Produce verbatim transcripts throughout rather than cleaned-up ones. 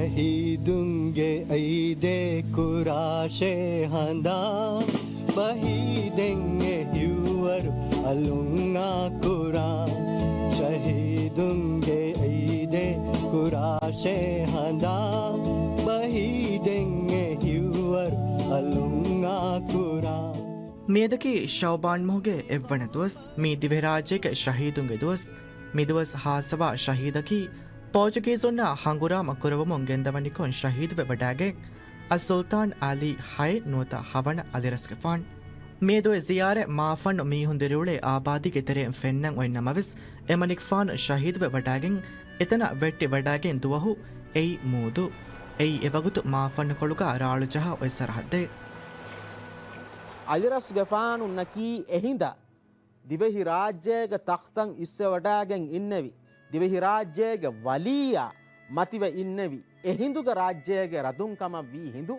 ޝަހީދުންގެ އައިދޭ ކުރާށޭ ހަނދާން، ޝަހީދުންގެ އައިދޭ ކުރާށޭ ހަނދާން، ޝަހީދުންގެ އައިދޭ ކުރާށޭ ހަނދާން، ޝަހީދުންގެ ހިތްވަރު އަލުން އާކުރާން، ޝަހީދުންގެ އައިދޭ ކުރާށޭ ހަނދާން، ޝަހީދުންގެ ހިތްވަރު އަލުން އާކުރާން. މިއަދަކީ ޝައުބާން މަހުގެ އެއްވަނަ ދުވަސް. މީ ދިވެހިރާއްޖޭގެ ޝަހީދުންގެ ދުވަސް. މިދުވަސް ހާއްސަވާ ޝަހީދަކީ ޕޯޗުގީޒުންނާ ހަނގުރާމަ ކުރައްވަމުން ގެންދަވަނިކޮށް ޝަހީދުވެވަޑައިގެން އައްސުލްޠާން އަލީ ހައެއް ނުވަތަ ހަވަނަ އަލިރަސްގެފާނު. މިއަދު އެ ޒިޔާރަތް މާފަންނު މީހުން ދިރިއުޅޭ އާބާދީގެ ތެރެއިން ފެންނަން އޮތްނަމަވެސް، އެމަނިކުފާނު ޝަހީދުވެވަޑައިގެން އެތަނަށް ވެއްޓިވަޑައިގެން ދުވަހު އެއީ މޫދު. އެއީ އެވަގުތު މާފަންނުކޮޅުގަ ރާޅު ޖަހާ އޮތް ސަރަހައްދެއް. އަލިރަސްގެފާނުންނަކީ އެހިނދަށް ދިވެހިރާއްޖޭގެ ތަޚްތަށް އިސްވެވަޑައިގެން އިންނެވި، ދިވެހިރާއްޖޭގެ ވަލީއާ މަތިވެ އިންނެވި، އެހިނދުގެ ރާއްޖޭގެ ރަދުން ކަމަށްވީ ހިނދު،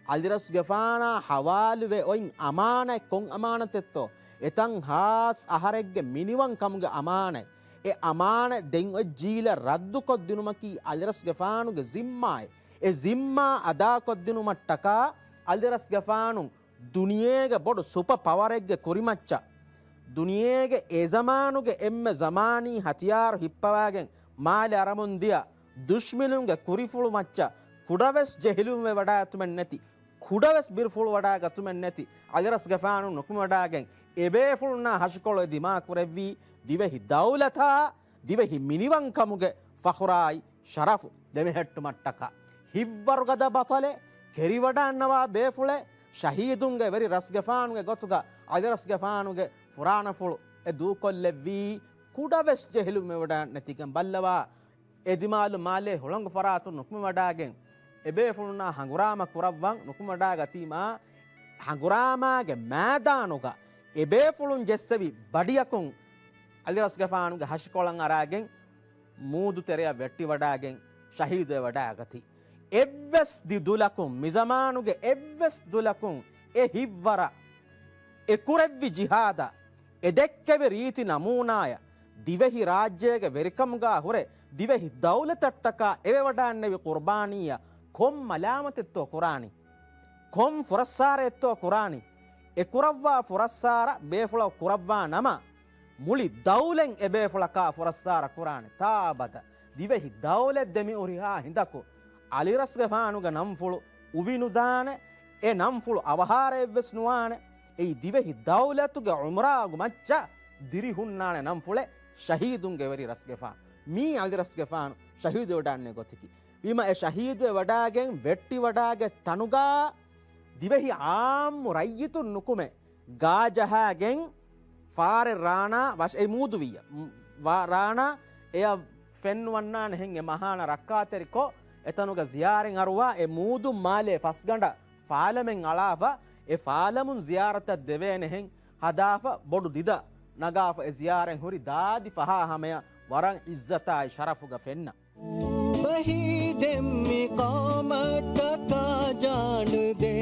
އަލިރަސްގެފާނާ ހަވާލުވެ އޮތް އަމާނަތް ކޮން އަމާނަތެއްތޯ؟ އެތަން ހާސް އަހަރެއްގެ މިނިވަންކަމުގެ އަމާނަތް. އެ އަމާނަތް ދެން އޮތް ޖީލަށް ރައްދުކޮށްދިނުމަކީ އަލިރަސްގެފާނުގެ ޒިންމާއެއް. އެ ޒިންމާ އަދާކޮށްދިނުމަށްޓަކާ އަލިރަސްގެފާނު ދުނިޔޭގެ ބޮޑު ސުޕަ ޕަވަރެއްގެ ކުރިމައްޗަށް، ދުނިޔޭގެ އެ ޒަމާނުގެ އެންމެ ޒަމާނީ ހަތިޔާރު ހިއްޕަވާގެން މާލެ އަރަމުން ދިޔަ ދުޝްމިނުންގެ ކުރިފުޅު މައްޗަށް ކުޑަވެސް ޖެހިލުންވެވަޑައިގަތުމެއް ނެތި، ކުޑަވެސް ބިރުފުޅުވަޑައިގަތުމެއް ނެތި އަލިރަސްގެފާނު ނުކުމެވަޑައިގެން އެބޭފުޅުންނާ ހަށިކޮޅު އެ ދިމާކުރެއްވީ ދިވެހި ދައުލަތާ ދިވެހި މިނިވަންކަމުގެ ފަޚުރާއި ޝަރަފު ދެމެހެއްޓުމަށްޓަކާ. ހިތްވަރުގަދަ ބަޠަލެއް، ކެރިވަޑައިންނަވާ ބޭފުޅެއް، ޝަހީދުންގެ ވެރި ރަސްގެފާނުގެ ގޮތުގަ އަލިރަސްގެފާނުގެ ފުރާނަފުޅު އެ ދޫކޮށްލެއްވީ ކުޑަވެސް ޖެހިލުންވެވަޑައިގަތުމެއް ނެތިގެން. ބައްލަވާ، އެދިމާލު މާލޭ ހުޅަނގު ފަރާތުން ނުކުމެވަޑައިގެން އެބޭފުޅުންނާ ހަނގުރާމަ ކުރައްވަން ނުކުމެވަޑައިގަތީމާ، ހަނގުރާމާގެ މައިދާނުގަ އެބޭފުޅުން ޖެއްސެވި ބަޑިއަކުން އަލިރަސްގެފާނުގެ ހަށިކޮޅަށް އަރާގެން މޫދު ތެރެއަށް ވެއްޓިވަޑައިގެން ޝަހީދުވެވަޑައިގަތީ. އެއްވެސް ދި ދުލަކުން، މިޒަމާނުގެ އެއްވެސް ދުލަކުން އެ ހިތްވަރަށް، އެ ކުރެއްވި ޖިހާދަށް، އެ ދެއްކެވި ރީތި ނަމޫނާޔަށް، ދިވެހި ރާއްޖޭގެ ވެރިކަމުގާ ހުރެ ދިވެހި ދައުލަތަށްޓަކާ އެވެވަޑައިންނެވި ޤުރުބާނީއަށް ކޮން މަލާމަތެއްތޯ ކުރާނީ؟ ކޮން ފުރައްސާރައެއްތޯ ކުރާނީ؟ އެ ކުރައްވާ ފުރައްސާރަ ބޭފުޅަށް ކުރައްވާ ނަމަ، މުޅި ދައުލަތް އެބޭފުޅަކާ ފުރައްސާރަ ކުރާނެ. ތާއަބަދަށް ދިވެހި ދައުލަތް ދެމިހުރިހާ ހިނދަކު އަލިރަސްގެފާނުގެ ނަންފުޅު އުވި ނުދާނެ. އެ ނަންފުޅު އަވަހާރައެއްވެސް ނުވާނެ. އެއީ ދިވެހި ދައުލަތުގެ އުމުރާގު މައްޗަށް ދިރިހުންނާނެ ނަންފުޅެއް ޝަހީދުންގެ ވެރި ރަސްގެފާނު. މީ އަލިރަސްގެފާނު ޝަހީދުވެވަޑައިގަންނަ ގޮތަކީ. ވީމާ އެ ޝަހީދުވެވަޑައިގެން ވެއްޓިވަޑައިގަތް ތަނުގާ ދިވެހި އާއްމު ރައްޔިތުން ނުކުމެ ގާ ޖަހާގެން ފާރެއް ރާނާ ވަށް އެ މޫދުވިއްޔަ. ވާ ރާނާ އެއަށް ފެންނުވަންނާނެހެން އެ މަހާނަ ރައްކާތެރިކޮށް، އެތަނުގަ ޒިޔާރަތް އަރުވާ އެ މޫދުން މާލޭ ފަސްގަނޑަށް ފާލަމެއް އަޅާފަ، އެ ފާލަމުން ޒިޔާރަތަށް ދެވޭނެހެން ހަދާފަ، ބޮޑު ދިދަ ނަގާފަ، އެ ޒިޔާރަތް ހުރި ދާދި ފަހާ ހަމަޔަށް ވަރަށް ޢިއްޒަތާއި ޝަރަފުގަ ފެންނަ. ޝަހީދެއް މި ޤައުމަށްޓަކާ ޖާނުދޭ،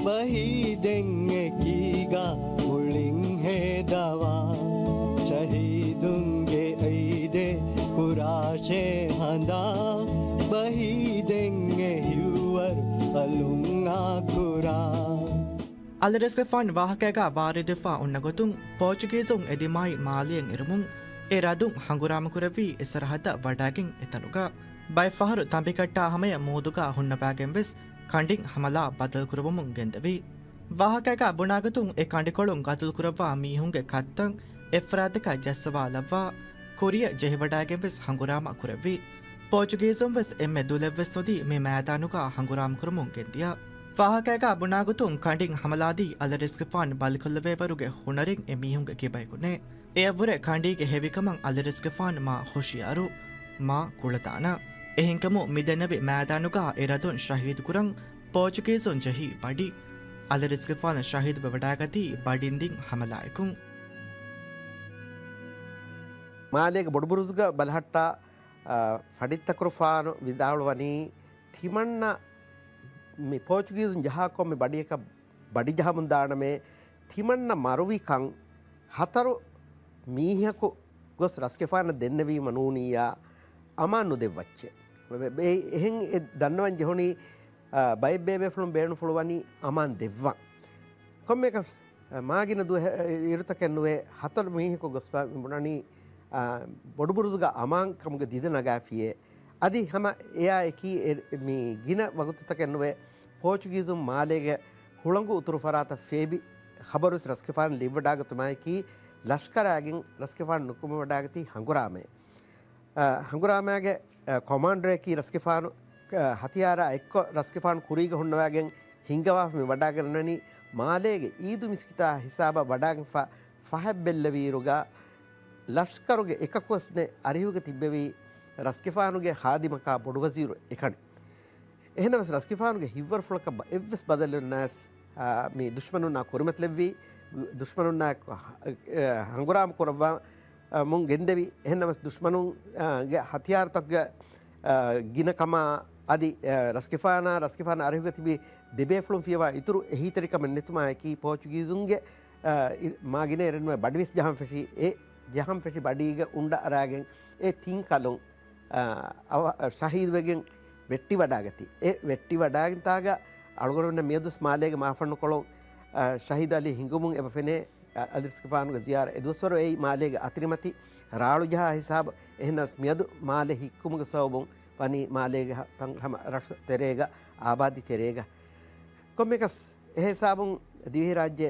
ޝަހީދެއް އެކީގަ މުޅިން ހޭދަވާ، ޝަހީދުންގެ އައިދޭ ކުރާށޭ ހަނދާން، ޝަހީދެއް އެ ހިތްވަރު އަލުން އާކުރާން. އަލިރަސްގެފާން ވާހަކައިގާ ވާރިދުވެފާ އޮންނަ ގޮތުން، ޕޯޗުގީޒުން އެދިމާއި މާލެއަށް އެރުމުން، އެ ރަދުން ހަނގުރާމަކުރެއްވީ އެ ސަރަހައްދަށް ވަޑައިގެން އެތަނުގަ. ބައެއް ފަހަރު ތަނބިކައްޓާ ހަމަޔަށް މޫދުގަ ހުންނަވައިގެން ވެސް ކަނޑިން ހަމަލާ ބަދަލުކުރައްވަމުން ގެންދެވި. ވާހަކައިގާ ބުނާގޮތުން އެ ކަނޑިކޮޅުން ގަތުލުކުރައްވާ މީހުންގެ ކައްތައް އެއްފަރާތަކަށް ޖައްސަވާލައްވާ، ކުރިއަށް ޖެހިވަޑައިގެން ވެސް ހަނގުރާމަ ކުރެއްވި. ޕޯޗުގީޒުން ވެސް އެންމެ ދުލެއް ވެސް ނުދީ މި މައިދާނުގަ ހަނގުރާމަ ކުރަމުން ގެންދިޔަ. ވާހަކައިގާ ބުނާގޮތުން ކަނޑިން ހަމަލާދީ އަލިރަސްގެފާން ބަލިކޮށްލެވޭވަރުގެ ހުނަރެއް އެ މީހުންގެ ކިބައިކު ނެތް. އެއަށްވުރެ ކަނޑީގެ ހެވިކަމަށް އަލިރަސްގެފާން މާ ހުޝިޔާރު، މާ ކުޅަދާނަ. އެހެންކަމުން މިދެންނެވި މައިދާނުގަ އެ ރަދުން ޝަހީދުކުރަން ޕޯޗުގީޒުން ޖެހި ބަޑި. އަލިރަސްގެފާނު ޝަހީދުވެވަޑައިގަތީ ބަޑިން ދިން ހަމަލާއެކުން. މާލޭގެ ބޮޑުބުރުޒުގަ ބަލަހައްޓާ، އާ، ފަޑިތަކުރުފާނު ވިދާޅުވަނީ، ތިމަންނަ މި ޕޯޗުގީޒުން ޖަހާ ކޮންމެ ބަޑިއަކަށް ބަޑި ޖަހަމުން ދާނަމޭ، ތިމަންނަ މަރުވިކަން ހަތަރު މީހަކު ގޮސް ރަސްގެފާނަށް ދެންނެވީމަ ނޫނިއްޔާ އަމާން ނުދެއްވައްޗޭ. އެ-، އެ-، އެހެން އެ ދަންނަވަން ޖެހުނީ، އާ، ބައެއް ބޭބޭފުޅުން ބޭނުންފުޅުވަނީ އަމާން ދެއްވަން. ކޮންމެއަކަސް، އާ، މާގިނަ ދުވަހެއް، އިރުތަކެއް ނުވޭ، ހަތަރު މީހަކު ގޮސްފަ މި ބުނަނީ، އާ، ބޮޑުބުރުޒުގަ އަމާން ކަމުގެ ދިދަ ނަގާފިޔޭ. އަދި ހަމަ އެއާ އެކީ އެ-، މި ގިނަ ވަގުތުތަކެއް ނުވޭ، ޕޯޗުގީޒުން މާލޭގެ ހުޅަނގު އުތުރު ފަރާތަށް ފޭބި ޚަބަރުވެސް ރަސްގެފާނު ލިބިވަޑާގަތުމާއެކީ، ލަޝްކަރާގެން ރަސްގެފާނު ނުކުމެވަޑާގަތީ ހަނގުރާމައެއް. އަ، ހަނގުރާމާގެ، އަ، ކޮމާންޑަރަކީ ރަސްގެފާނު، އަ، ހަތިޔާރާ އެއްކޮށް ރަސްގެފާނު ކުރީގަ ހުންނަވާގެން ހިންގަވާފަ މި ވަޑާގަންނަނީ މާލޭގެ އީދު މިސްކިތާ ހިސާބަށް ވަޑާގެންފަ ފަހަށް ބެއްލެވިއިރުގަ ލަޝްކަރުގެ އެކަކުވެސް ނެތް އަރިހުގަ ތިއްބެވީ ރަސްގެފާނުގެ ޚާދިމަކާ ބޮޑުވަޒީރު އެކަނި. އެހެންނަމަވެސް ރަސްގެފާނުގެ ހިތްވަރުފުޅަކަށް ބަ-، އެއްވެސް ބަދަލެއްނާސް، އާ، މި ދުޝްމަނުންނާ ކުރިމަތިލެއްވީ، ދުޝްމަނުންނާ އެއްކޮށް ހަ-، އެ، ހަނގުރާމަ ކުރައްވާ، އާ، މުން ގެންދެވި. އެހެންނަމަވެސް ދުޝްމަނުން، އާ، ގެ ހަތިޔާރުތަކުގެ، އާ، ގިނަ ކަމާ އަދި، އާ، ރަސްގެފާނާ، ރަސްގެފާނާ އަރިހުގަ ތިބި ދެބޭފުޅުން ފިޔަވާ އިތުރު އެހީތެރިކަމެއް ނެތުމާއެކީ ޕޯޗުގީޒުންގެ، އާ، އި-، މާގިނަ އެރެންވެ ބަޑިވެސް ޖަހަން ފެށީ. އެ ޖަހަން ފެށި ބަޑީގަ އުނޑަ އަރާގެން އެ ތިން ކަލުން އަ، އަވަ-، ޝަހީދުވެގެން ވެއްޓިވަޑާގަތީ. އެ ވެއްޓިވަޑާގެންތާގަ އަޅުގަނޑުމެންނަށް މިއަދުސް މާލޭގެ މާފަންނުކޮޅު، އަ، ޝަހީދު އަލީ ހިނގުމުން އެބަ ފެނޭ، އަ، އަލިރަސްގެފާނުގެ ޒިޔާރަ އެދުވަސްވަރު އެއީ މާލޭގެ އަތިރިމަތި ރާޅުޖަހާ ހިސާބު. އެހެންނަމަވެސް މިއަދު މާލެ ހިއްކުމުގެ ސަބަބުން ވަނީ މާލޭގެ ހަ-، ތަން ހަމަ ރަށު ތެރޭގަ، އާބާދީ ތެރޭގަ. ކޮންމެއަކަސް އެހިސާބުން ދިވެހިރާއްޖެ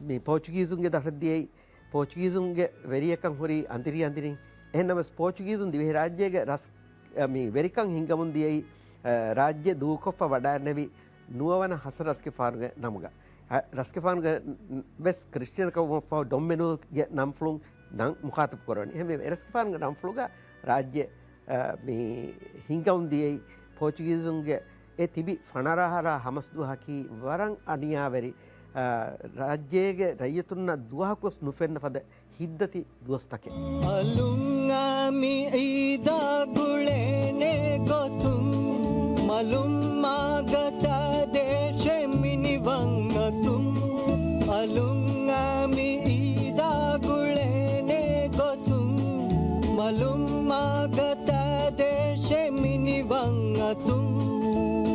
މި ޕޯޗުގީޒުންގެ ދަށަށް ދިޔައީ، ޕޯޗުގީޒުންގެ ވެރިޔަކަން ހުރީ އަނދިރި އަނދިރިން. އެހެންނަމަވެސް ޕޯޗުގީޒުން ދިވެހިރާއްޖޭގެ ރަސް-، މި ވެރިކަން ހިންގަމުން ދިޔައީ، ރާއްޖެ ދޫކޮށްފަ ވަޑައިންނެވި ނުވަވަނަ ހަސަން ރަސްގެފާނުގެ ނަމުގަ. ރަސްގެފާނުގެ ވެސް ކްރިސްޓިއަންކަމަށްފަހު ޑޮން މެނުއެލްގެ ނަންފުޅުން ނަން މުޚާތަބު ކުރަނީ. އެހެންވެ، އެ ރަސްގެފާނުގެ ނަންފުޅުގަ ރާއްޖެ އަ، މި ހިންގަމުން ދިޔައީ ޕޯޗުގީޒުންގެ އެ ތިބި ފަނަރަ އަހަރާ ހަމަސް ދުވަހަކީ ވަރަށް އަނިޔާވެރި، އަ، ރާއްޖޭގެ ރައްޔިތުންނަށް ދުވަހަކުވެސް ނުފެންނަ ފަދަ ހިތްދަތި ދުވަސްތަކެއް. އަލުން އާ މި އީދާ ގުޅޭނެ ގޮތުން، މަލުން މާގަތާ ދޭށޭ މިނިވަން އަތުން. އަލުން އާ މި އީދާ ގުޅޭނެ ގޮތުން، މަލުން މާގަ ތާ ދޭށޭ މިނިވަން އަތުން،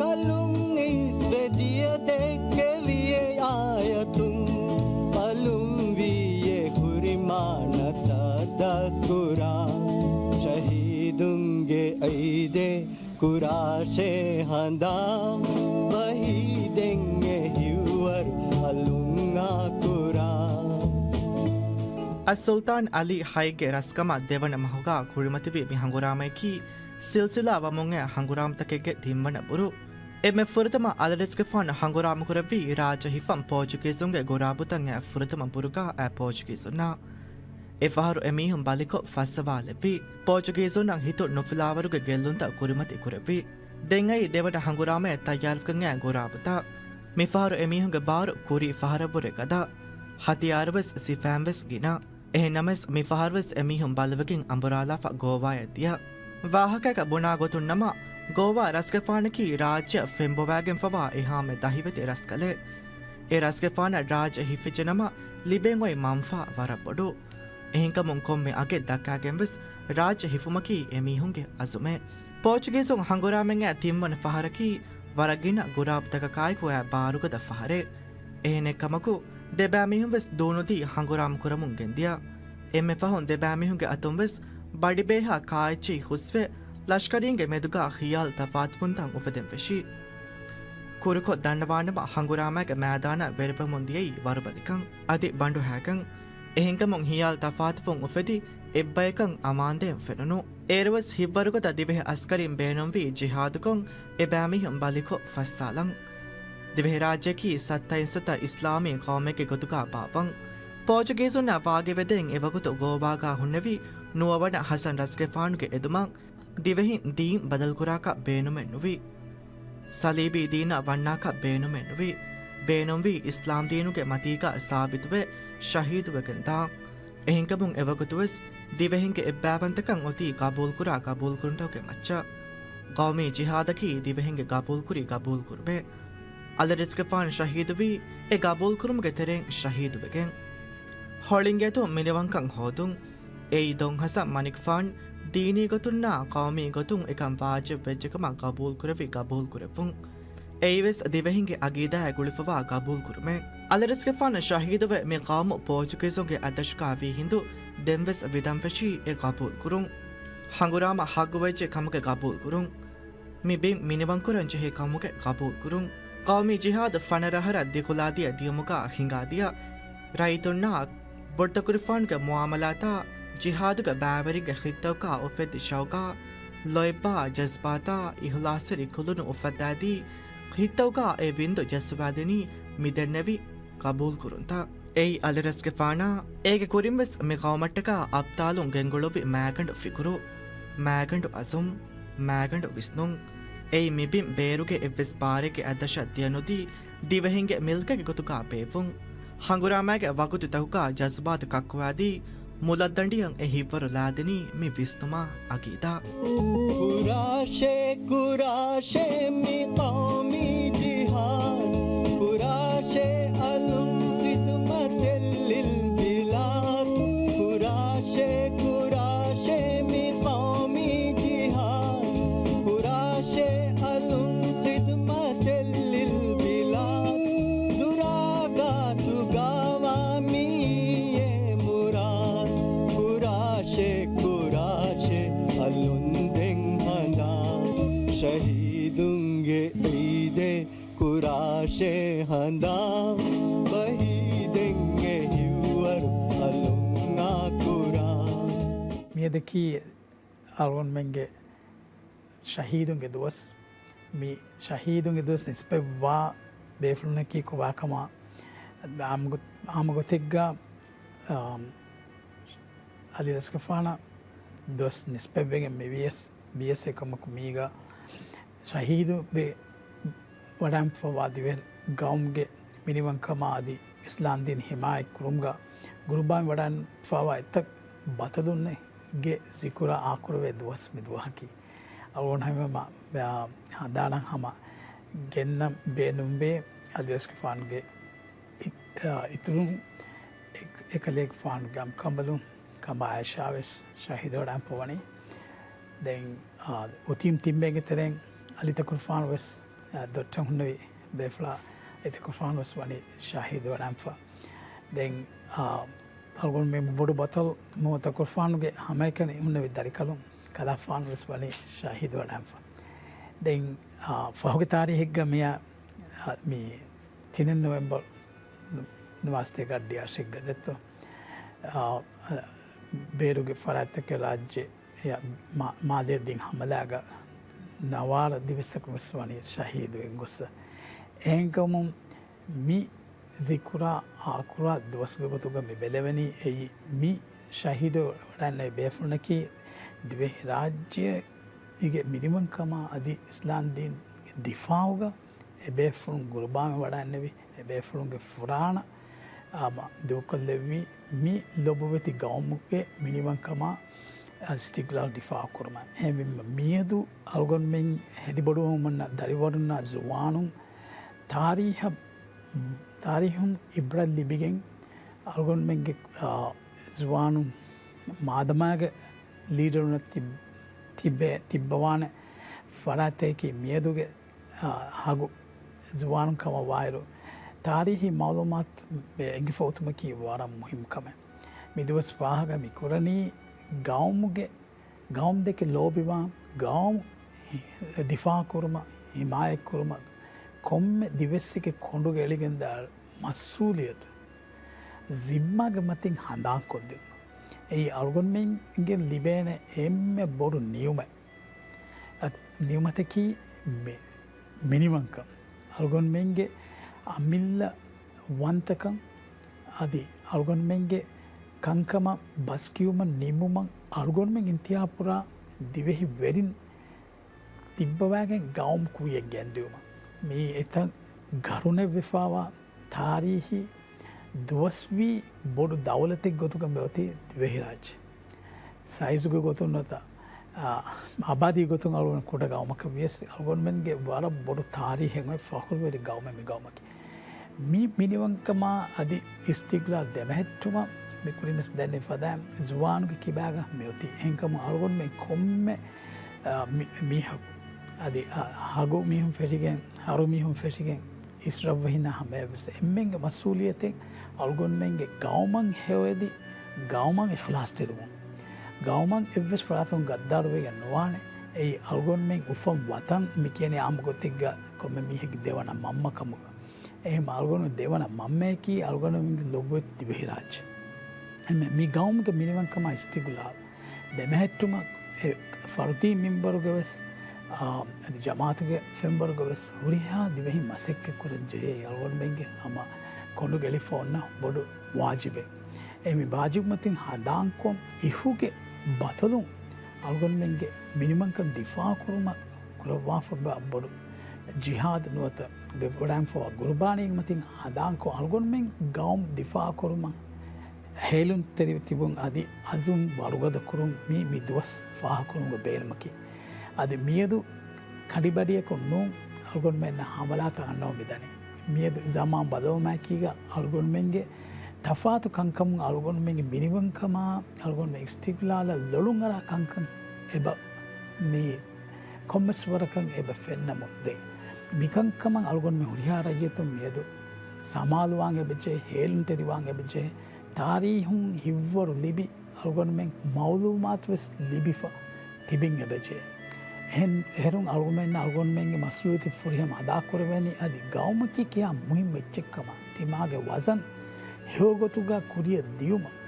ކަލުން އިސްވެ ދިޔަ ދެއްކެވިއޭ އާޔަތުން، އަލުން ވީއޭ ހުރި މާނަތާ ދަސްކުރާ، ޝަހީދުންގެ އައިދޭ ކުރާށޭ ހަނދާން، ވަހީދެން އެ ހިއްވަރު އަލުން އާ ކުރާ. އައްސުލްޠާން އަލީ ހައިގެ ރަސްކަމާ ދެވަނަ މަހުގާ ކުރިމަތިވި މި ހަނގުރާމައަކީ ސިލްސިލާ ވަމުން އައި ހަނގުރާމަތަކެއްގެ ތިންވަނަ ބުރު. އެންމެ ފުރަތަމަ އަލިރަސްގެފާނު ހަނގުރާމަ ކުރެއްވީ ރާއްޖެ ހިފަން ޕޯޗުގީޒުންގެ ގުރާބުތައް އައި ފުރަތަމަ ބުރުގާ އައި ޕޯޗުގީޒުންނާ. އެފަހަރު އެމީހުން ބަލިކޮށް ފައްސަވާލެއްވި. ޕޯޗުގީޒުންނަށް ހިތު ނުފުލާވަރުގެ ގެއްލުންތައް ކުރިމަތި ކުރެއްވި. ދެން އައީ ދެވަނަ ހަނގުރާމައަށް ތައްޔާރުވެގެން އައި ގުރާބުތައް. މިފަހަރު އެމީހުންގެ ބާރު ކުރީ ފަހަރަށްވުރެ ގަދަ. ހަތިޔާރުވެސް ސިފައިންވެސް ގިނަ. އެހެންނަމަވެސް މިފަހަރުވެސް އެމީހުން ބަލަވެގެން އަނބުރާލާފަ ގޯވާޔަށް ދިޔަ. ވާހަކައަކަށް ބުނާ ގޮތުން ނަމަ، ގޯވާ ރަސްގެފާނަކީ ރާއްޖެއަށް ފެންބޮވާގެންފަވާ އެހާމެ ދަހިވެތި ރަސްކަލެއް. އެ ރަސްގެފާނަށް ރާއްޖެ ހިފިއްޖެ ނަމަ، ލިބެން އޮތް މަންފާ ވަރަށް ބޮޑު. އެހެންކަމުން ކޮންމެ އަގެއް ދައްކާގެންވެސް ރާއްޖެ ހިފުމަކީ އެމީހުންގެ އަޒުމެއް. ޕޯޗުގީޒުން ހަނގުރާމައިން އައި ތިންވަނަ ފަހަރަކީ ވަރަށް ގިނަ ގުރާބުތަކަކާއެކު އައި ބާރުގަދަ ފަހަރެއް. އެހެނެއްކަމަކު، ދެބައިމީހުންވެސް ދޫނުދީ ހަނގުރާމަ ކުރަމުން ގެންދިޔަ. އެންމެ ފަހުން ދެބައިމީހުންގެ އަތުންވެސް ބަޑިބޭހާ ކާއެއްޗެހި ހުސްވެ، ލަޝްކަރީންގެ މެދުގާ ހިޔާލު ތަފާތުވުންތައް އުފެދެން ފެށި. ކުރުކޮށް ދަންނަވާނަމަ، ހަނގުރާމައިގެ މައިދާނަށް ވެރިވަމުން ދިޔައީ ވަރުބަލިކަން އަދި ބަނޑުހައިކަން. އެހެންކަމުން ހިޔާލު ތަފާތުވުން އުފެދި، އެއްބަޔަކަށް އަމާންދޭން ފެނުނު. އޭރުވެސް ހިތްވަރުގަދަ ދިވެހި އަސްކަރީން ބޭނުންވީ ޖިހާދުކޮށް، އެބައިމީހުން ބަލިކޮށް ފައްސާލަން. ދިވެހިރާއްޖެއަކީ ސައްތައިން ސަތަ އިސްލާމީ ޤައުމެއްގެ ގޮތުގާ ބާއްވަން. ޕޯޗުގީޒުންނާ ވާގިވެދެން އެވަގުތު ގޯވާގާ ހުންނެވި ނުވަވަނަ ހަސަން ރަސްގެފާނުގެ އެދުމަށް ދިވެހިން ދީން ބަދަލުކުރާކަށް ބޭނުމެއް ނުވި. ސަލީބީ ދީނަށް ވަންނާކަށް ބޭނުމެއް ނުވި. ބޭނުންވީ އިސްލާމް ދީނުގެ މަތީގާ ސާބިތުވެ ޝަހީދުވެގެން ދާން. އެހެންކަމުން އެވަގުތުވެސް ދިވެހިންގެ އެއްބައިވަންތަކަން އޮތީ ގަބޫލުކުރާ ގަބޫލުކުރުންތަކުގެ މައްޗަށް. ޤައުމީ ޖިހާދަކީ ދިވެހިންގެ ގަބޫލުކުރި ގަބޫލުކުރުމެއް. އަލިރަސްގެފާނު ޝަހީދުވީ އެ ގަބޫލުކުރުމުގެ ތެރެއިން ޝަހީދުވެގެން. ހޮޅިންގެއަތުން މިނިވަންކަން ހޯދުން. އެއީ ދޮން ހަސަން މަނިކުފާން ދީނީ ގޮތުންނާ ޤައުމީ ގޮތުން އެކަން ވާޖިބު ވެއްޖެކަމަށް ގަބޫލުކުރެއްވި ގަބޫލުކުރެއްވުން. އެއީވެސް ދިވެހިންގެ އަގީދާއާ ގުޅިފަވާ ގަބޫލުކުރުމެއް. އަލިރަސްގެފާނު ޝަހީދުވެ މި ޤައުމު ޕޯޗުގީޒުންގެ އަތްދަށުގާ ވީ ހިނދު ދެންވެސް ވިދަން ފެށީ އެ ގަބޫލުކުރުން. ހަނގުރާމަ ޙައްޤުވެއްޖެ ކަމުގެ ގަބޫލުކުރުން. މި ބިން މިނިވަންކުރަން ޖެހޭ ކަމުގެ ގަބޫލުކުރުން. ޤައުމީ ޖިހާދު ފަނަރަ އަހަރަށް ދިކުލާދިޔަ ދިޔުމުގާ ހިނގާދިޔަ ރައްޔިތުންނާ ބޮޑުތަކުރިފާނުގެ މުއާމަލާތާ ޖިހާދުގެ ބައިވެރިންގެ ހިތްތަކުގާ އުފެއްދި ޝައުޤާ، ލޯތްބާ ޖަޒްބާތާ، އިޚްލާޞްތެރި ކުލުނު އުފައްދާދީ، ހިތްތަކުގާ އެ ވިންދު ޖައްސަވާދިނީ މި ދެންނެވި ގަބޫލުކުރުންތައް. އެއީ އަލިރަސްގެފާނާ އޭގެ ކުރިންވެސް މި ޤައުމަށްޓަކާ އަބްޠާލުން ގެންގުޅުއްވި މާގަނޑު ފިކުރު، މާގަނޑު އަޒުމް، މާގަނޑު ވިސްނުން. އެއީ މި ބިން ބޭރުގެ އެއްވެސް ބާރެއްގެ އަތްދަށަށް ދިޔަނުދީ، ދިވެހިންގެ މިލްކެއްގެ ގޮތުގާ ބޭއްވުން. ހަނގުރާމައިގެ ވަގުތުތަކުގާ ޖަޒްބާތު ކައްކުވާދީ، މުލައްދަނޑިއަށް އެ ހިތްވަރު ލާދިނީ މި ވިސްނުމާ އަގީދާ. ކުރާށޭ، ކުރާށޭ މި ޤައުމީ ޖިހާދު، ކުރާށޭ އަލުން ޚިދުމަތެއް ލިލް ބިލާދު، ކުރާށޭ، ކުރާށޭ މި ޤައުމީ ޖިހާދު، ކުރާށޭ އަލުން ޚިދުމަތެއް ލިލް ބިލާދު، ދުރާގާތުގާވާ މިއީ އެ މުރާދު، ކުރާށޭ، ކުރާށޭ އަލުން ދެން ހަނދާން، ޝަހީދުންގެ ޢީދެއް ކުރާށޭ ހަނދާން، ޝަހީދެއްގެ ހިތްވަރު އަލުން އާކުރާ. މިއަދަކީ އަޅުގަނޑުމެންގެ ޝަހީދުންގެ ދުވަސް. މި ޝަހީދުންގެ ދުވަސް ނިސްބަތްވާ ބޭފުޅުންނަކީ ކޮބާކަމަށް އާއްމު ގޮ-، އާއްމު ގޮތެއްގަ، އާ، އަލިރަސްގެފާނަށް ދުވަސް ނިސްބަތްވެގެން މިވިޔަސް، ވިޔަސް އެކަމަކު މީގަ ޝަހީދު ވެ ވަޑައިންފަވާ ދިވެހި ގައުމުގެ މިނިވަންކަމާ އަދި އިސްލާމްދީން ހިމާޔަތް ކުރުމުގަ ގުރުބާން ވަޑައިންފަވާ އެތައް ބަތަލުންގެ ޒިކުރާ އާކުރެވޭ ދުވަސް މި ދުވަހަކީ. އަޅުގަނޑު ހަމަ ހަނދާނަށް ހަމަ ގެންނަން ބޭނުންވޭ އަލިރަސްގެފާނުގެ އި-، އާ، އިތުރުން އެ-، އެކަލޭގެފާނުގެ އަނބުކަނބަލުން ކަނބާ އާއިޝާ ވެސް ޝަހީދުވެ ވަޑައިންފަ ވަނީ. ދެން، އާ، އޮތީމް ތިން ބޭންގެ ތެރެއިން އަލި ތަކުރުފާނު ވެސް، އާ، ދޮށްޓަށް ހުންނެވި ބޭފުޅާ އަލި ތަކުރުފާނު ވެސް ވަނީ ޝަހީދުވެ ވަޑައިންފަ. ދެން، އާ، އަޅުގަނޑުމެން ބޮޑު ބަތަލު މުހައްމަދު ތަކުރުފާނުގެ ހަމައެކަނި ހުންނެވި ދަރިކަލުން ކަލާފާނު ވެސް ވަނީ ޝަހީދުވެ ވަޑައިންފަ. ދެން، އާ، ފަހުގެ ތާރީހެއްގަ މިއަށް، އާ، މި ތިނެއް ނޮވެމްބަރު ނުވަސްތޭކަ އަށްޑިހަ އަށެއްގަ ދެއްތޯ، އާ، ބޭރުގެ ފަރާތްތަކެއް ރާއްޖެ އެ މާ-، މާލޭ ދިން ހަމަލާގަ ނަވާރަ ދިވެއްސަކުން ވެސް ވަނީ ޝަހީދުވެން ގޮއްސަ. އެހެންކަމުން މި ޒިކުރާ އާކުރާ ދުވަސްގެ ގޮތުގަ މި ބެލެވެނީ އެއީ މި ޝަހީދު ވަޑައިންނެވި ބޭފުޅުންނަކީ ދިވެހިރާއްޖޭގެ މިނިވަންކަމާ އަދި އިސްލާމްދީންގެ ދިފާއުގަ އެބޭފުޅުން ގުރުބާން ވަޑައިންނެވި، އެބޭފުޅުންގެ ފުރާނަ އާ، މަ-، ދޫކޮށްލެއްވި މި ލޮބުވެތި ގައުމުގެ މިނިވަންކަމާ އިސްތިގްލާލް ދިފާއު ކުރުމަށް. އެހެންވީމަ މިއަދު އަޅުގަނޑުމެން ހެދިބޮޑުވުމަށް އަންނަ ދަރިވަރުންނާ ޒުވާނުން ތާރީހަށް، ތާރީހުން އިބްރަތް ލިބިގެން އަޅުގަނޑުމެންގެ، އާ، ޒުވާނުން މާދަމާގެ ލީޑަރުންނަށް ތިބް-، ތިބޭ-، ތިއްބަވާނެ ފަރާތެކީ މިއަދުގެ އާ، ހަގު ޒުވާނުން ކަމަށް ވާއިރު، ތާރީހީ މައުލޫމާތު އެނގިފަ އޮތުމަކީ ވަރަށް މުހިއްމު ކަމެއް. މި ދުވަސް ފާހަގަ މި ކުރަނީ ގައުމުގެ، ގައުމު ދެކެ ލޯބިވާން، ގައުމު ހި-، ދިފާއު ކުރުމަށް، ހިމާޔަތް ކުރުމަށް ކޮންމެ ދިވެއްސެއްގެ ކޮނޑުގަ އެޅިގެންދާ މަސްއޫލިއްޔަތު ޒިންމާގެ މަތިން ހަނދާންކޮށްދިނުމަށް. އެއީ އަޅުގަނޑުމެންގެ ލިބޭނެ އެންމެ ބޮޑު ނިޢުމަތް. އަ-، ނިޢުމަތަކީ މި-، މިނިވަންކަން، އަޅުގަނޑުމެންގެ އަމިއްލަ ވަންތަކަން އަދި އަޅުގަނޑުމެންގެ ކަންކަމަށް ބަސްކިޔުމަށް ނިންމުމަށް އަޅުގަނޑުމެން އިންތިހާބުކުރާ ދިވެހި ވެރިން ތިއްބަވާގެން ގައުމު ކުއްޔަށް ގެންދިއުމަށް. މިއީ އެތައް ގަރުނެއްވެފާވާ ތާރީހީ ދުވަސްވީ ބޮޑު ދައުލަތެއް ގޮތުގަ މިއޮތީ ދިވެހިރާއްޖެ. ސައިޒުގެ ގޮތުން ނުވަތަ، އާ، އާބާދީ ގޮތުން އަޅުގަނޑު ކުޑަ ގައުމަކަށް ވިޔަސް، އަޅުގަނޑުމެންގެ ވަރަށް ބޮޑު ތާރީހެއް އޮތް ފަޚުރުވެރި ގައުމެއް މި ގައުމަކީ. މި މިނިވަންކަމާ އަދި އިސްތިގްލާލް ދެމެހެއްޓުމަށް މި ކުރިންވެސް ދެންނެވި ފަދައިން ޒުވާނުގެ ކިބާގަ މިއޮތީ. އެހެންކަމުން އަޅުގަނޑުމެން ކޮންމެ، އާ، މި-، މީހަކު އަދި، އާ، ހަގު މީހުން ފެށިގެން، ހަރު މީހުން ފެށިގެން، އިސްރަށްވެހިންނާ ހަމަޔަށްވެސް އެންމެންގެ މަސްއޫލިއްޔަތެއް އަޅުގަނޑުމެންގެ ގައުމަށް ހެޔޮއެދި، ގައުމަށް އިޚްލާޞްތެރިވުން. ގައުމަށް އެއްވެސް ފަރާތަކުން ޣައްދާރުވެގެން ނުވާނެ. އެއީ އަޅުގަނޑުމެން އުފަން ވަތަން މި ކިޔަނީ އާއްމު ގޮތެއްގަ ކޮންމެ މީހެއްގެ ދެވަނަ މަންމަ ކަމުގަ. އެހެން އަޅުގަނޑު ދެވަނަ މަންމަޔަކީ އަޅުގަނޑުމެންގެ ލޮބުވެތި ދިވެހިރާއްޖެ. އެހެން މި ގައުމުގެ މިނިވަންކަމާ އިސްތިގްލާލް ދެމެހެއްޓުމަށް އެ ފަރުދީ މިންބަރުގަވެސް، އާ، އަދި ޖަމާއަތުގެ ފެންބަރުގަވެސް ހުރިހާ ދިވެހި މަސައްކަތް ކުރަން ޖެހޭ އަޅުގަނޑުމެންގެ ހަމަ ކޮނޑުގަ އެޅިފަ އޮންނަ ބޮޑު ވާޖިބެއް. އެ މި ވާޖިބު މަތިން ހަނދާންކޮށް އިހުގެ ބަތަލުން އަޅުގަނޑުމެންގެ މިނިވަންކަން ދިފާއު ކުރުމަށް ކުރައްވާފަ ބޮޑު ޖިހާދު ނުވަތަ ވެވަޑައިންފަވާ ގުރުބާނީގެ މަތިން ހަނދާންކޮށް އަޅުގަނޑުމެން ގައުމު ދިފާއު ކުރުމަށް ހޭލުންތެރިވެ ތިބުން އަދި އަޒުމް ވަރުގަދަ ކުރުން މީ މި ދުވަސް ފާހަގަކުރުމުގެ ބޭނުމަކީ. އަދި މިއަދު ކަނޑިބަޑިއަކުން ނޫން އަޅުގަނޑުމެންނަށް ހަމަލާތައް އަންނަވަން މިދަނީ. މިއަދު ޒަމާން ބަދަލުވުމާއެކީގަ އަޅުގަނޑުމެންގެ ތަފާތު ކަންކަމުން އަޅުގަނޑުމެންގެ މިނިވަންކަމާ އަޅުގަނޑުމެން އިސްތިގްލާލަށް ލޮޅުން އަރާ ކަންކަން އެބަ މި ކޮންމެސް ވަރަކަށް އެބަ ފެންނަމުން ދޭ. މިކަންކަމަށް އަޅުގަނޑުމެން ހުރިހާ ރައްޔިތުން މިއަދު ސަމާލުވާން އެބަޖެހޭ، ހޭލުންތެރިވާން އެބަޖެހޭ، ތާރީހުން ހިއްވަރު ލިބި، އަޅުގަނޑުމެން މައުލޫމާތުވެސް ލިބިފަ ތިބެން އެބަޖެހޭ. އެހެން، އެހެރުން އަޅުގަނޑުމެންނަށް އަޅުގަނޑުމެންގެ މަސްއޫލިއްޔަތު ފުރިހަމަ އަދާކުރެވޭނީ، އަދި ގައުމަކީ ކިހާ މުހިއްމު އެއްޗެއްކަމަށް، ތިމާގެ ވަޒަން ހެޔޮގޮތުގަ ކުރިއަށް ދިޔުމަށް،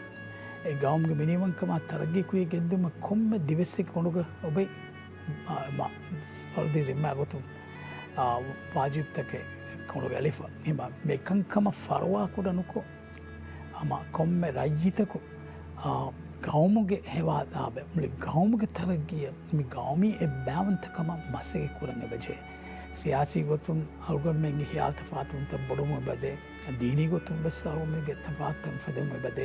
އެ ގައުމުގެ މިނިވަންކަމާ ތަރައްގީ ކުރިއަށް ގެންދިއުމަށް ކޮންމެ ދިވެއްސެއްގެ ކޮނޑުގަ އޮބެ މަ-، މަ-، ފަރުދީ ޒިންމާ ގޮތުން، އާ، ވާޖިބްތަކެއް ކޮނޑުގަ އެޅިފަ. ހިމަ މިކަންކަމަށް ފަރުވާ ކުޑަ ނުކޮށް، ހަމަ ކޮންމެ ރައްޔިތަކު، އާ، ގައުމުގެ ހެވާލާބެ، މުޅި ގައުމުގެ ތަރައްގީއަށް މި ގައުމީ އެއްބައިވަންތަކަމަށް މަސައްކަތް ކުރަން އެބަޖެހޭ. ސިޔާސީ ގޮތުން އަޅުގަނޑުމެންގެ ހިޔާލު ތަފާތުވުންތައް ބޮޑުވުމެއް އެބަދޭ. ދީނީ ގޮތުން ވެސް އަޅުގަނޑުމެންގެ ތަފާތުތައް އުފެދުމެއް އެބަދޭ.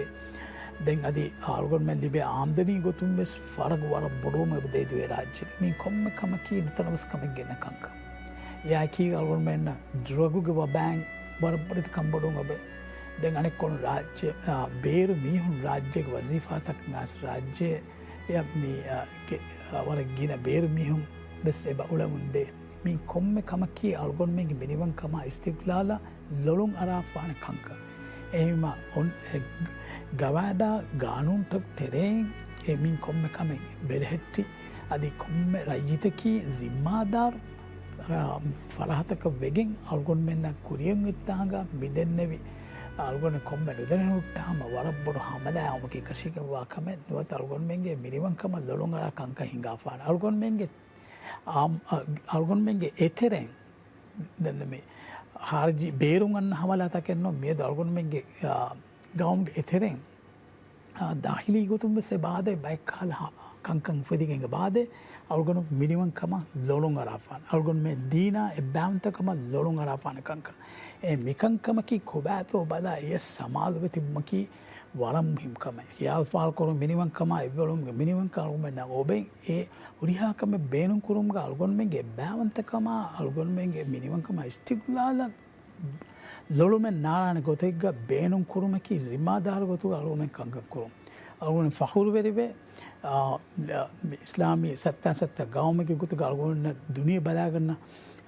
ދެން އަދި އަޅުގަނޑުމެން ލިބޭ އާމްދަނީ ގޮތުން ވެސް ފަރަގު ވަރަށް ބޮޑުވުމެއް އެބަދޭ ދިވެހިރާއްޖޭގަ. މި ކޮންމެ ކަމަކީ ނުތަނަވަސް ކަމެއް ގެންނަ ކަންކަން. އެއާއެކީގަ އަޅުގަނޑުމެންނަށް ޑްރަގުގެ ވަބާއިން ވަރަށް ބޮޑެތި ކަންބޮޑުވުން އެބަ. ދެން އަނެއްކޮޅުން ރާއްޖެ، އާ، ބޭރު މީހުން ރާއްޖޭގެ ވަޒީފާތަކަށް އައިސް ރާއްޖެ، އެ، މި، އާ، ގެ، އާ، ވަރަށް ގިނަ ބޭރު މީހުން ވެސް އެބަ އުޅެމުންދޭ. މި ކޮންމެ ކަމަކީ އަޅުގަނޑުމެންގެ މިނިވަންކަމާ އިސްތިގްލާލަށް ލޮޅުން އަރާފާނެ ކަންކަން. އެހެންވީމަ އޮން-، އެ ގަވާއިދާ ގާނޫނުތައް ތެރެއިން އެ މި ކޮންމެ ކަމެއް ބެލެހެއްޓި، އަދި ކޮންމެ ރައްޔިތަކީ ޒިންމާދާރު، އާ، ފަރާތަކަށް ވެގެން އަޅުގަނޑުމެންނަށް ކުރިއަށް އޮތްތާނގަ މިދެންނެވި އަޅުގަނޑު ކޮންމެ ނުދެނެހުއްޓާ ހަމަ ވަރަށް ބޮޑު ހަމަލާއެއް އައުމަކީ އެކަށީގެންވާ ކަމެއް ނުވަތަ އަޅުގަނޑުމެންގެ މިނިވަންކަމަށް ލޮޅުން އަރާ ކަންކަން ހިނގާފާނެ. އަޅުގަނޑުމެންގެ އާ، އަ، އަޅުގަނޑުމެންގެ އެތެރެއިން، ދެން މި ޚާރިޖީ ބޭރުން އަންނަ ހަމަލާތަކެއް ނޫން، މިއަދު އަޅުގަނޑުމެންގެ، އާ، ގައުމުގެ އެތެރެއިން، އާ، ދާޚިލީ ގޮތުން ވެސް އެބަ އާދޭ، ބައެއް ކަހަލަ ކަންކަން އުފެދިގެން އެބަ އާދޭ، އަޅުގަނޑު މިނިވަންކަމަށް ލޮޅުން އަރާފާނެ، އަޅުގަނޑުމެން ދީނާ އެއްބައިވަންތަކަމަށް ލޮޅުން އަރާފާނެ ކަންކަން. އެ މިކަންކަމަކީ ކޮބާތޯ ބަލާ އެޔަށް ސަމާލުވެ ތިބުމަކީ ވަރަށް މުހިންމު ކަމެއް. ޚިޔާލު ފާޅުކުރުން މިނިވަންކަމާ އެއްވެލުމުގެ މިނިވަންކަމުގެ އޮބެ އެ ހުރިހާ ކަމެއް ބޭނުން ކުރުމުގަ އަޅުގަނޑުމެންގެ އެއްބައިވަންތަކަމާ އަޅުގަނޑުމެންގެ މިނިވަންކަމާ އިސްތިގްލާލަށް ލޮޅުމެއް ނާޅާނެ ގޮތެއްގަ ބޭނުން ކުރުމަކީ ޒިންމާދާރު ގޮތުގަ އަޅުގަނޑުމެން ކަންކަން ކުރުން. އަޅުގަނޑު ފަޚުރުވެރިވެ، އާ، އިސްލާމީ ސައްތާ ސައްތަ ގައުމެއްގެ ގޮތުގަ އަޅުގަނޑު ދުނިޔެ ބަލާގަންނަ،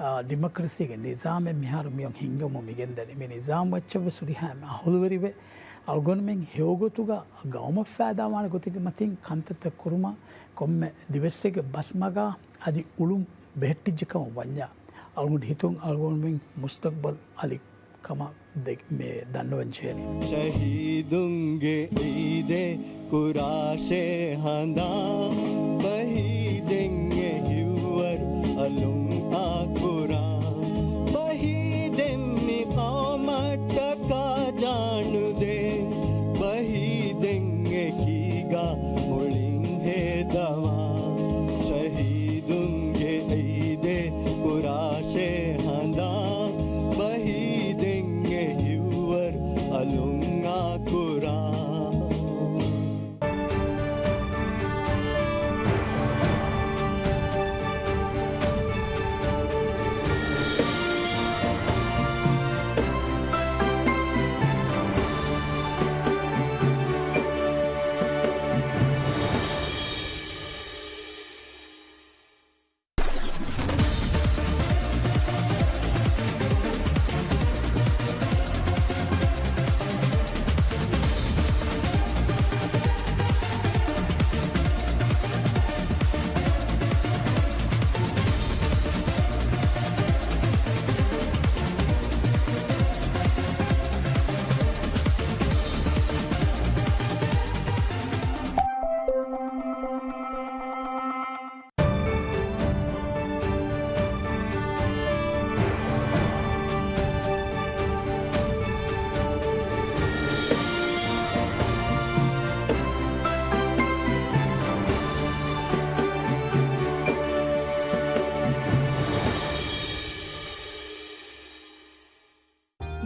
އާ، ޑިމޮކްރަސީގެ ނިޒާމެއް މިހާރު މިއޮން ހިންގަމުން މިގެންދަނީ. މި ނިޒާމް އެއްޗެއްވެސް ހުރިހާ އަހުލުވެރިވެ، އަޅުގަނޑުމެން ހެޔޮގޮތުގަ ގައުމަށް ފައިދާވާނެ ގޮތެއްގެ މަތިން ކަންތައްތައް ކުރުމަށް ކޮންމެ ދިވެއްސެއްގެ ބަސްމަގާ އަދި އުޅުން ބެހެއްޓިއްޖެ ކަމަށް ވަންޏާ، އަޅުގަނޑު ހިތުން އަޅުގަނޑުމެން މުސްތަޤްބަލް އަލި ކަމަށް ދެ-، މެ ދަންނަވަން ޖެހެނީ. ޝަހީދުންގެ އީދެއް ކުރާށޭ ހަނދާން، ބަހީދެން އެ ހިއްވަރު އަލުން އާކުރާ. ބަހީދެން މި ޤައުމަށްޓަކާ ޖާނުދޭ، ބަހީދެން އެކީގަ މުޅިން ހޭދަވާ. ޝަހީދުންގެ އީދެއް ކުރާށޭ ހަނދާން، ބަހީދެން އެ ހިއްވަރު އަލުން އާކުރާ.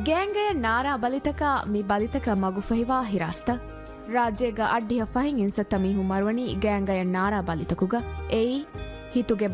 ގޭންގަޔަށް ނާރާ ބަލިތަކާ މި ބަލިތަކަށް މަގުފަހިވާ ހިރާސްތައް. ރާއްޖޭގަ އަށްޑިހަ ފަހެއް އިންސައްތަ މީހުން މަރުވަނީ ގޭންގަޔަށް ނާރާ ބަލިތަކުގަ. އެއީ، ހިތުގެ